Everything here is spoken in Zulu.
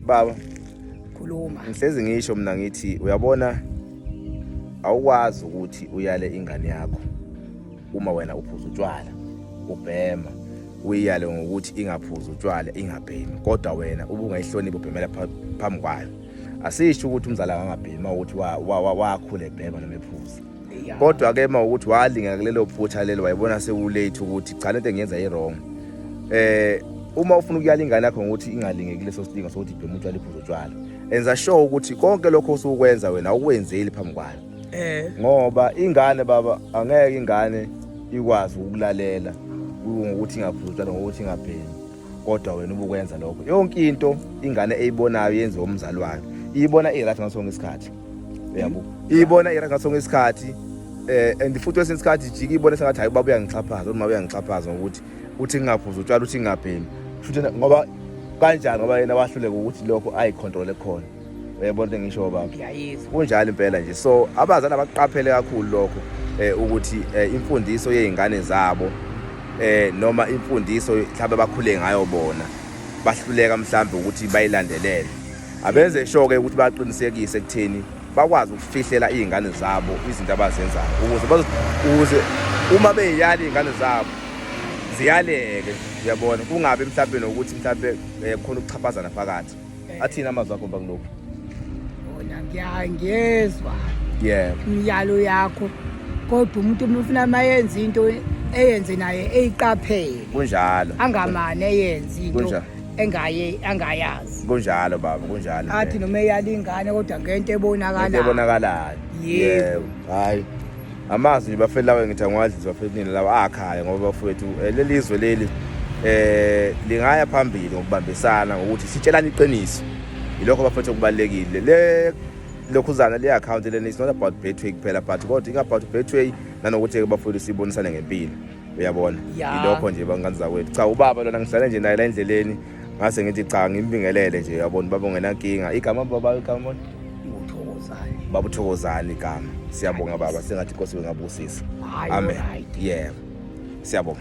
Baba, Khuluma. Ngihlezi ngisho mina ngithi uyabona, awukwazi ukuthi uyale ingane yakho uma wena uphuza utshwala, ubhema, uyiyale ngokuthi ingaphuzi utshwala, ingabhemi, kodwa wena ubungayihloniphi, ubhemela phambi kwayo. Asisho ukuthi umzali akangabhemi uma ukuthi wakhula ebhema noma ephuza. Kodwa ke uma ukuthi walingeka kulelo phutha lelo, wayibona sekulate ukuthi cha, lento engiyenza i-wrong. Uma ufuna ukuyala ingane yakho ngokuthi ingalingeki leso silingo sokuthi ibheme utshwala, iphuze utshwala, enza sure ukuthi konke lokho osukwenza wena awukwenzeli phambi kwayo. Ngoba ingane, baba, angeke ingane ikwazi ukulalela ngokuthi ingaphuzi utshwala, ngokuthi ingabhemi, kodwa wena ubukwenza lokho. Yonke into ingane eyibonayo yenziwa umzali wayo, iyibona i-right ngaso sonke isikhathi, uyabo? Iyibona i-right ngaso sonke isikhathi, and futhi kwesinye isikhathi jike ibone sengathi hayi, ubaba uyangixhaphaza, uma uyangixhaphaza ngokuthi uthi ngingaphuzi utshwala, uthi ngingabhemi, futhi ngoba kanjani? Ngoba yena wahluleka ukuthi lokho ayicontrole khona, uyayibona into engisho, baba? Ngiyayizwa. Kunjalo impela nje. So abazali abaqaphele kakhulu lokho, ukuthi imfundiso yey'ngane zabo, noma imfundiso mhlawumbe bakhule ngayo bona, bahluleka mhlawumbe ukuthi bayilandelele, abenze sure ke ukuthi baqinisekise ekutheni bakwazi ukufihlela iy'ngane zabo izinto abazenzayo, ukuze uma beyiyala iy'ngane zabo ziyaleke, uyabona? Kungabi mhlawumbe nokuthi mhlawumbe khona ukuchaphazana phakathi. Athini amazwi akho bakulokhu? Bona ngiyezwa imiyalo yakho, kodwa umuntu uma ufuna mayenze into, eyenze naye eyiqaphele. Angamane eyenze into engaye angayazi. Kunjalo, baba, kunjalo. Athi noma eyala ingane, kodwa ngento into ebonakalayo. Ebonakalayo. Yebo. Hayi, amazwi nje bafethu lawa ngithi angiwadlisi bafethu nina lawa akhaya, ngoba bafethu, leli zwe leli lingaya phambili ngokubambisana, ngokuthi sitshelane iqiniso. Yilokho bafethu okubalulekile. Le lokhuzana le account lena is not about Betway kuphela, but kodwa inga-about Betway nanokuthi-ke bafethu sibonisane ngempilo, uyabona? Yilokho nje, bangani zakwethu. Cha, ubaba lona ngihlale nje naye la endleleni, ngase ngithi cha, ngimbingelele nje, uyabona ubaba ungenankinga. Igama, baba, igama? Nguthokozani. Baba uThokozani igama. Siyabonga, baba, sengathi inkosi ingabusisa. Hayi. Amen. Alright. Yebo, siyabonga.